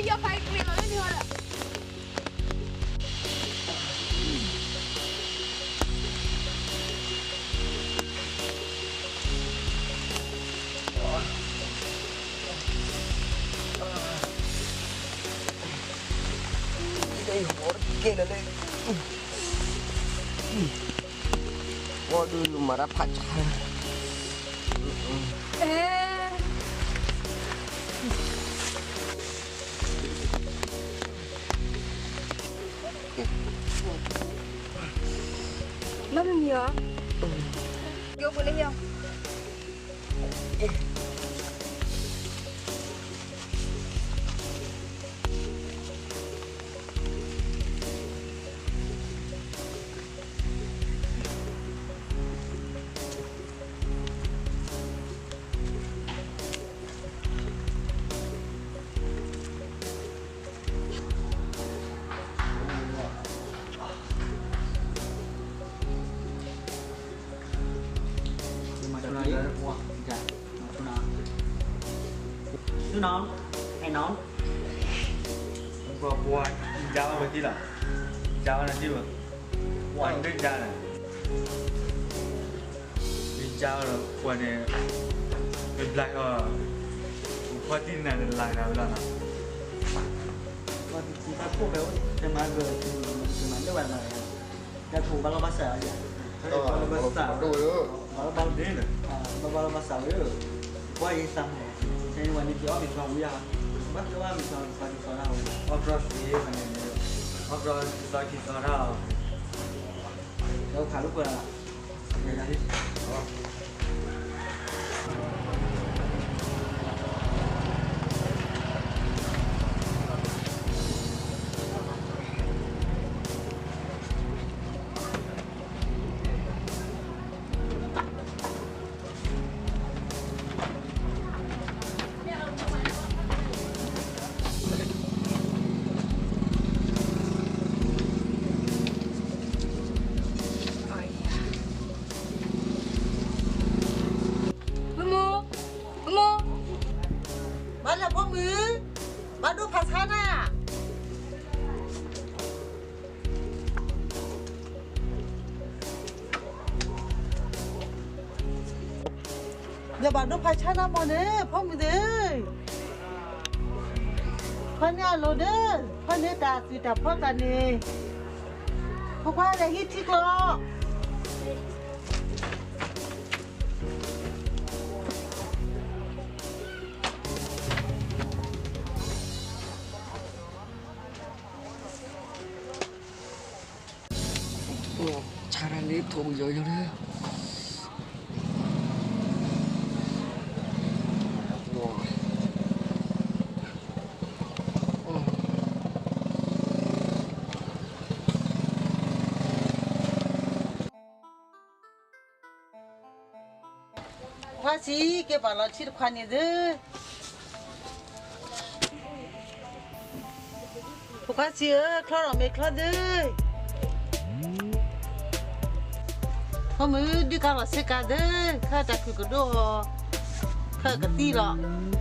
ယီၤဖးက့ၤလီၤလၢန့ၣ်ဟီဒီး ကဲလၢလၢ ဝီဒုးနမၤတၢ်ဖးဆါ လၢမမံၤအီၤ ယိဖိလၢယီၤ Tú nón, hay nón. Pua, pua, ya va ti la. Ya va ti la. Pua, ya la. Đi ya la, pua ne. Đi black ho. Pua ti na la la la na. Pua ti ta pua pe, te ma go, te ma le wa na. တၢ်ထူၣ်ဘၣ်လီၢ်ဘၣ်စးအီၤယါ, ဘၣ်လီၢ်ဘၣ်စး, ဘၣ်လီၢ်ဘၣ်ဒ့လၢ, ဘၣ်လီၢ်ဘၣ်စးဝဲ, ကွၢ်ယသးမုာ်, တဲဝဲန့ၣ် က့ၤအီၣ်မ့ၤထီဝံၤယါ, ဘၣ်က့ၤအီၣ်မ့ၤထီကသီကသီတၢ်, အီၣ်ဘျီၣ်သီကသီတၢ်, ဒီးခးလိာ်ကွဲ ဖိမုၣ်, ဖိမုၣ်, ဘၣ်လၢဖိမုၣ်, ဘၣ်ဒိဖးဆါနၤ ယဘၣ်ဒိဖးဆါနၤမ့ၢ်န့ၣ် ဖိမုၣ်သ့ၣ်, ဖီန့ၢ်အလိၤဒီး, ဖီန့ၢ်တၢ်သုးတၢ်ဖီတၢ်န့ၣ်, ဖိခွါလဲၤဟံးထံကျိ ဆါတၢ်လၢထိၣ်ကယီၤယီၤလၢ ခွါဆံး က့ၤပာ်လီၤထံတခွါန့ၣ်သ့ၣ်, ဖိခွါဆံးဧၢ, ချီထီၣ်မ့ၤချီသ့ၣ်, ဖိမုၣ်ဒုးကါလီၤစ့ကၤသ့ၣ်, ခဲတၢ်ခုၣ်ကဒိၣ်အီၤ, ခဲကသံလီၤ.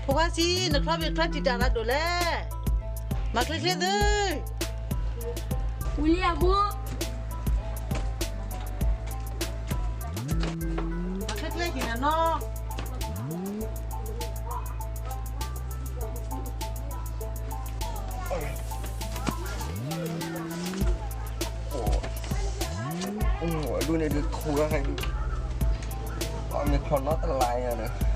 ဖိခွါဆံး နချီမ့ၤချီတံာ်တာ်သးဒိၣ်လဲၣ်, မၤချ့ချ့သု, ဝံၤလံအဘိ, မၤချ့ချ့ဟံၣ်နၤနီၤ. ဒုးန့ၣ်ဒုးထူၣ်လီၤဟဲဒုး, အမ့ၢ်ခီၣ်နီတလါယၤဒီး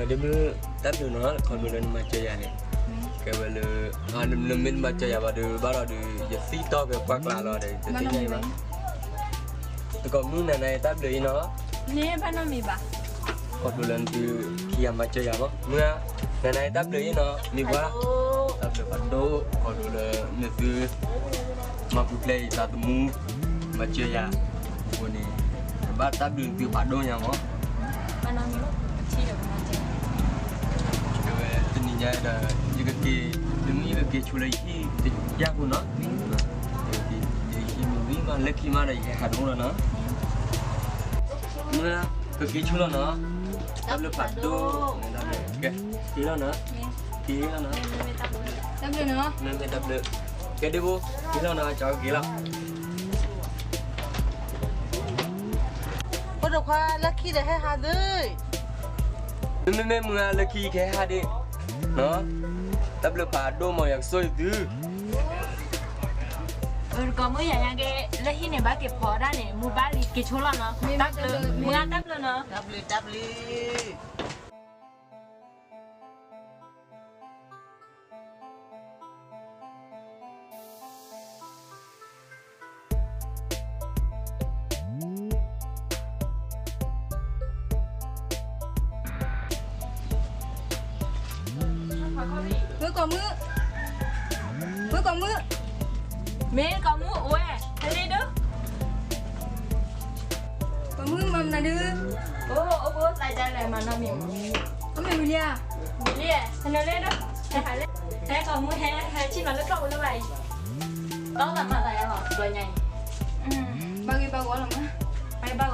ဒ့မုၣ်, တၢ်ဘျုးနီၤ ခီဖျိလၢနမၤစၢၤယၤန့ၣ်, ကဲဝဲလၢ, နမ့ၢ်နမၤစၢၤယၤဘၣ်ဒီး ဘၣ်ဒီးဒီး ယသံတီၢ်ကပှၢ်ကျါလီၤဒီး ယတသ့ၣ်ညါအံၤဘၣ်, တကိးမုၣ်နၤနၤအံၤတၢ်ဘျုးအံၤနီၤ, န့ၣ်ဘၣ်နီတမံၤဘၣ်, ခီဖျိလၢနသုခံဂၤမၤစၢၤယၤမး မုၣ်ဧါ, နၤနၤအံၤတၢ်ဘျုးအံၤနီၤ မံၤပှၢ်, တၢ်ဘျုးဖးဒိၣ် ခီဖျိလၢနသု မၤပူၤဖျဲးယသးသမူ မၤစၢၤယၤအဃိန့ၣ်, ဘၣ်တၢ်ဘျုးနသုဖးဒိၣ်ညါမး, ဝဲတနံၤညါဒီး ယကက့ၤ, တမ့ၢ်ယကက့ၤဆိလၢယဟံၣ်တယၢ်ဖိနီၤ, ယဟံၣ်မ့ၢ်ဝံၤမးလၢခံမးဒီးယဟဲဟးဒိၣ်လီၤနီၤ, မုၣ်ဧါ, ကက့ၤဆိလီၤနီၤ, တၢ်ဘျုးဖးဒိၣ်, က့ၤလီၤနီၤ, က့ၤလီၤနီၤ, မ့ၢ်မ့ၢ်တၢ်ဘျုး, ကဲဒ့ဖိ, က့ၤလီၤနီၤ ကက့ၤလီၤ ဖိဒိၣ်ခွါလၢခံဒီးဟဲဟးသု, မ့မ့ၢ်မုၢ်ဂၤလၢခံကဟဲဟးဒ့ၣ်, တၢ်ဘျုးဖးဒိၣ်မး ယွၤကဆိၣ်ဂ့ၤသု, ကိးမုၢ်ယၤညါက့ၤ လၢဟံၣ်န့ၣ်ဘၣ်က့ၤဖီဒၣ်န့ၣ် မုၢ်ဘၣ်လံက့ၤဆိလီၤနီၤ, တၢ်ဘျုး, မုၢ်ဂၤတၢ်ဘျုးနီၤ, တၢ်ဘျုးတၢ်ဘျုး မုၢ်ကိးမုၢ်, မုၢ်ကိးမုၢ်, မ့ၢ်ကိးမုၢ်အိၣ်ဝဲ, ဟဲလံဒုး, ကိးမုၢ်မၤမနုၤဒုး, အိၣ်အိၣ်သးဒ်လဲၣ်မၤနီတမံၤ, အမ့ၢ်ဝံၤလံဧါ, ဝံၤလံ, ဟဲလံဒုး, ဟဲဟးလၢ, ဟဲကိးမုၢ်ဟဲ ဟဲဆ့ၣ်နီၤလၢကျီၢ်ပူၤလၢၤဘၣ်အံၤ, တီသးမၤသးယါလီၤ တဘျီညါအံၤ, ဘၣ်ဂ့ၢ်ဘၣ်ဂီၤလီၤမး, ဘၣ်ဂ့ၢ်ဘၣ်ဂီၤလီၤ,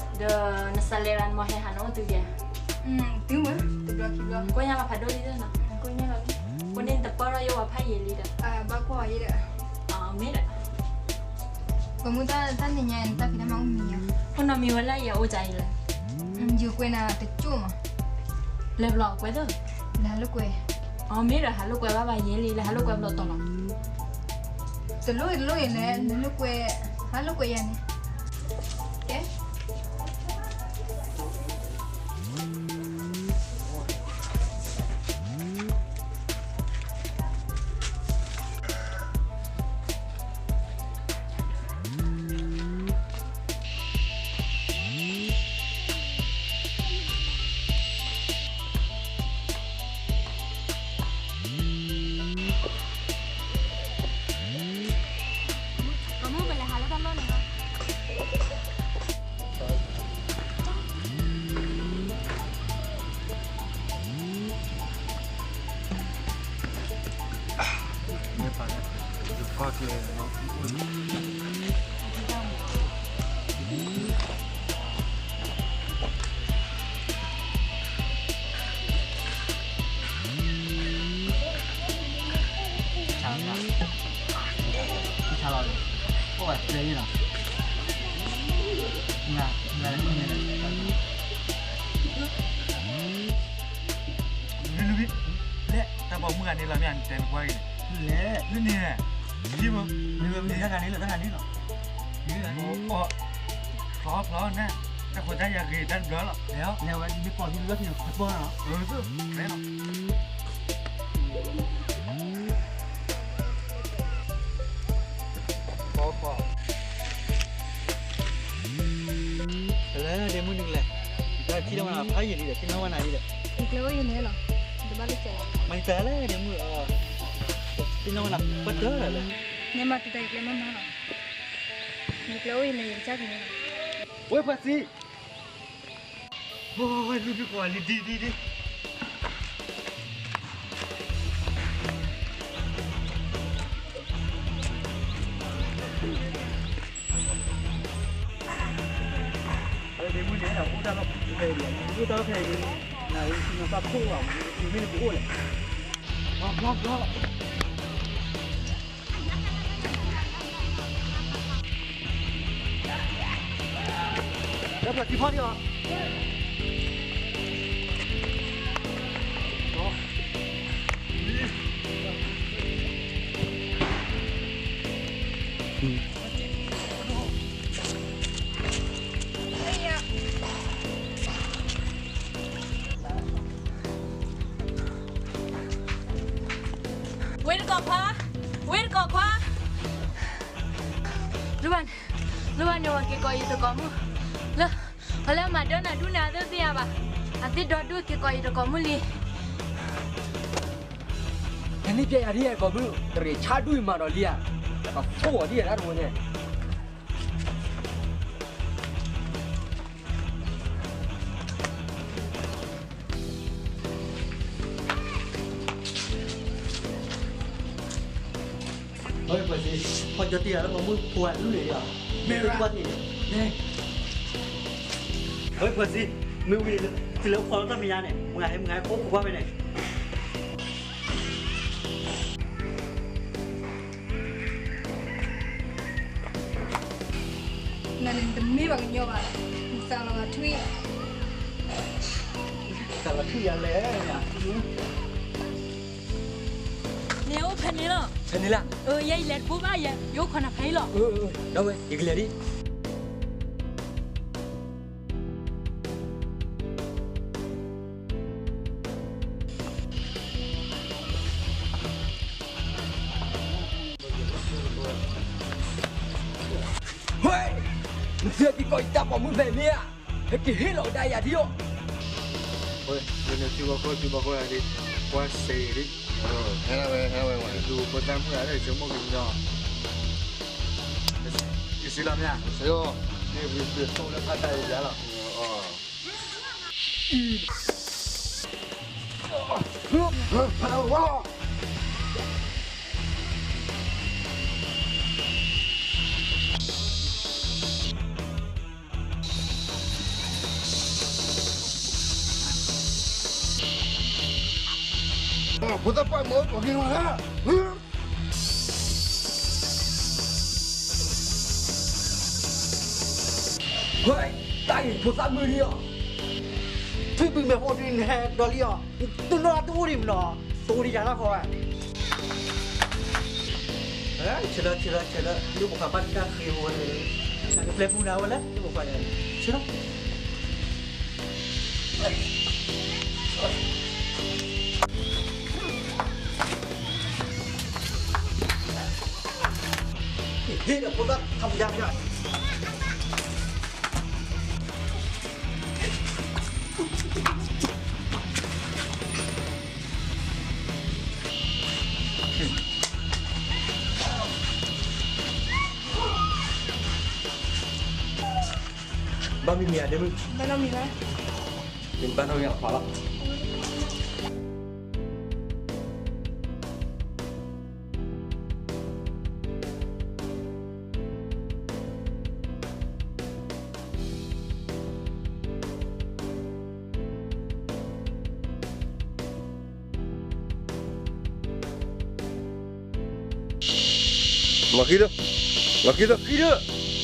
ဒီးနစးလဲၤလၢနမ့ၢ်ဟဲဟးနအိၣ်သုက့ၤ, သုမ့ၢ်တဘျီခံဘျီ ကိညါလီၤဖးဒိၣ်လံ, ကိညါလီၤ, ကိန့ၢ်တပၢၢ်ထီၣ်ယိၣ်ဝဲဖးယံာ်လံဒီး, ဘၣ်ကွၢ်အီၤယဲဒီး, မ့ၢ်ဒီး, ကိးမုၢ်တၢ်တနံၤညါ နတၢ်ဖံးတၢ်မၤအိၣ်မံၤဧါ, ဖိနီၢ်မံၤဝဲလၢယအိၣ်ကၢ်အံၤလၢ, ယကွဲးနၤတကၠိၢ်မး, လဲၤဘျီကွဲးသၢ, လဲၤဟးလိာ်ကွဲ, မ့ၢ်ဒီးဟးလိာ်ကွဲးဘၣ်ဘၣ်ယဲလံ လဲၤဟးလိာ်ကွဲးဘျီတီၤလီၤ, တလိၣ်တလိၣ်အံၤလဲၣ် နလိာ်ကွဲး, ဟးလိာ်ကွဲးယၤန့ၣ်, ကဲ လဲၣ် တၢ်ပိာ်မုၣ်ဂၤန့ၣ်လီၤ မ့ၢ်အတဲနကွၢ်ဂ့ၤန့ၣ်, လဲၣ် လၢန့ၣ်, မ့ၢ်ဝဲမ့ၢ်တၢ်ဂၤန့ၣ်လီၤ တၢ်ဂၤန့ၣ်လီၤ, ဖျီဖျီန့ၣ်, တၢ်ခွဲးတၢ်ယာ်ဂ့ၤတၢ်တဘျီလီၤ, လဲၤဝဲမ့ၢ်ပိာ်မုၣ်လၢန့ၣ် တပၢၢ်လီၤ, လဲၣ်လီၤ လၢဒ့မုၣ်နကလဲၣ်, တၢ်ထံၣ်လၢဝဲနၤ ဖးယံာ်လံဒီး သ့ၣ်နီၣ်ဝဲနၤလံဒီး, ယကျဲအိၣ်ယလဲၤလီၤ, တဘၣ်လၢကဲ, မၤတၢ်လၢဒ့မုၣ်, သ့ၣ်နီၣ်ဝဲနၤ ပှၤတၢၢ်လၢ, နမၤတံာ်တာ်ယကျဲမ့ၢ်မၤလီၤ, ယကျဲအိၣ်ယလဲၤ ယကစၢ်ကလဲၤလီၤ, ဝဲပှၤသံ ဝဲလူၤဘံၣ်ကွၢ်လံ ဒ်ဒ်ဒ်, ဒ့မုၣ်န့ၣ် အိၣ်တၢ်လီၢ်ဖဲအံၤ, အိၣ်တၢ်လီၢ်ဖဲအံၤ, နၤဝဲ နဘၣ်ခိၣ်ဘၣ်, မ့ၢ်နကအိၣ်လဲၣ်, ဘျီဘျီဘျီ လၢပှၤသံဖီဒံးအီၤ, အ့ယါ က့ၤကိးယတကိးမုၣ်, လၢ, အလၢမၤဒၢနၤဒူၣ်န့ၣ် အသ့ၣ်သ့ၣ်ညါဘၣ်, အသ့ၣ်ဒီဒူၣ်က့ၤကိးယတကိးမုၣ်လံ. နန့ၢ်ပျဲယၤဒ်အကိးမုၣ် တရ့းဆါဒူၣ်အံၤမၤဒီးလံဧါ, တၢ်ကသိၣ်အီၤဒ်အတၢ်တဝဲန့ၣ်. ဟဲပှၤစံး, ဟီၣ်ကၠီတံၢ်ယၤလၢပှၤမုၣ်ဖိအလုၢ်န့ၣ်လီၤ, မ့ၢ်ကွၢ်တ့ၢ်န့ၣ်, ဟဲပှၤစံး, မ့ၢ်ဝံၤန့ၣ် တုၤလၢအိၣ်ခိးလၢတၢ်မဲာ်ညါန့ၣ် မုၢ်ဂၤဟဲမုၢ်ဂၤဟဲကိးခိးကွၢ်ဖဲန့ၣ်. နန့ၣ်တမ့ၢ်ပှၤကညီဘၣ်, နသးလီၤဂာ်ထွံၣ်, သးလီၤထွံၣ်ယၤလဲၣ်, န့ၣ်အိၣ်ဖဲန့ၣ်လီၤ, ဖဲန့ၣ်လီၤ, ယဲယလဲၤတဘိဘၣ်, ယအိၣ်ခိးနၤဖဲအံၤလီၤ, ဒီးဝဲ ယကလဲၤဒံး. ဝဲ, နသုက့ၤကိးယတၢ်ပိာ်မုၣ်ဖဲမ့ၢ်ဧါ, ဟဲက့ၤဟ့ၣ်လီၤကဒါယၤဒံးအီၤ. ဝဲ, နသုဘၣ်ဃိ သုဘၣ်ဃိယၤဒံး, ကွၢ်စဲအံၤဒံး, ဟဲဝဲ ဟဲဝဲဝဲ, ဒူဖိသၣ်မုၣ်ဂၤလၢယဆိကမိၣ်ကညီ, ယစံးလီၤမ့ၢ်ဧါ, စံးအီၤ, မ့ၢ်ဝံၤသုးသိၣ်လၢဖးတၢ်အံၤယၤလီၤ. ဖိသၣ်ပှၢ်မ့ၢ်အိၣ်ကီၢ်က့ၤလီၤ, ဝဲ, တၢ်အံၤဖိသၣ်မုၣ်လံအီၤ, ထွံၣ်ဘုမဲာ်ဖိဒုးနဟဲဒီးလံအီၤ, တူၢ်နီၣ်တအိၣ်ဒံးမနီၤ, တိၤဒံးယၤလၢဃီဧါ. ဆဲးလီၤ ဆဲးလီၤ ဆဲးလီၤ, ဒုးပိာ်ခွါဘၣ်တၢ်ဃ့ဝဲ, နကပျဲပူနၤဝဲလဲၣ် ဒုးပိာ်ခွါန့ၣ်, ဆဲးလီၤ. ဟ့ၣ်ဒီးဖိသၣ်ထီၣ်ပယါပယါ, ဘၣ်မံမံၤဧါဒ့မုၣ်, ဘၣ်နီတမံၤဘၣ်, ဘၣ်နီတမံၤအဖီ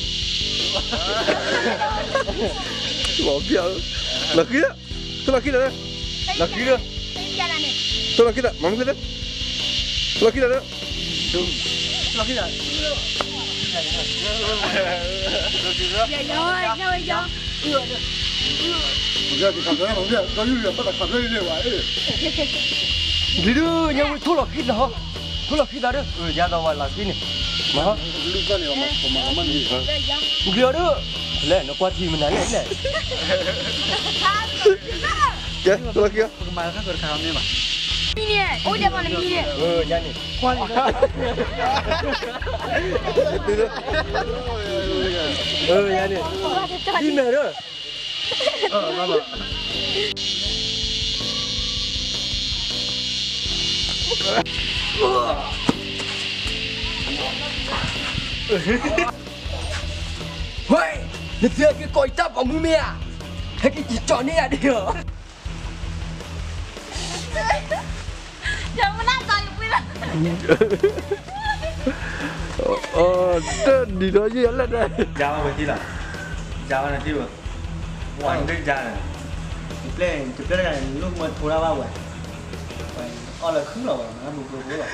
လီၤ. လီၤဃံဒီး, လီၤဃံဒီး, ဃံဒီး, လီၤဃံ, လီၤဃံဒီး, လီၤဃံဒီး, လီၤဃံဒီး, လီၤဃံဒီး, မၤမုၢ်ဃံဒီး, လီၤဃံဒီး, လီၤဃံဒီး, လီၤဃံဒီး, ဘျီဒုး ညါဝဲထိၣ်လီၤဃံဒီး, ထိၣ်လီၤဃံဒီးဒီး, ယၤဒီးဝဲလီၤဃံန့ၣ်, မၤ, မုၢ်ဃံအီၤဒီး, လဲၣ် နကွၢ်ထံမနုၤလဲၣ်လဲၣ်, ကဲ ထိၣ်လီၤဃံ, ပကမၤလၢခါကတခါမ့ၢ်ဘၣ်, မံန့ၣ် အိၣ်ဒဲးမးနမံန့ၣ်, ယၤန့ၣ်, ကွၢ်လံ, ယၤန့ၣ်, မံမဲာ်ဒီး ဝဲ, နသုက့ၤကိးယတၢ်ပိာ်မုၣ်မ့ၢ်ဧါ, ဟဲက့ၤကၠီန့ၢ်ယၤဒံးလီၤ. ယမနၢ်ကီးယပှ့ၤလီၤ, တၢ်ဒ်ဒီးယဲၢ်လၢဒၣ်, ယါဝဲထံလီၤ, ယါဝဲနထံဝဲ, ဝဲနထံယါန့ၣ်, တပျဲၢ်တဂၤန့ၣ် နလိၣ်မၢထိဒၣ်ဘၣ်ဝဲ, အီၣ်လၢခုလီၤဝဲ မနၢ်ဘျိဘျိဘျိလီၤ.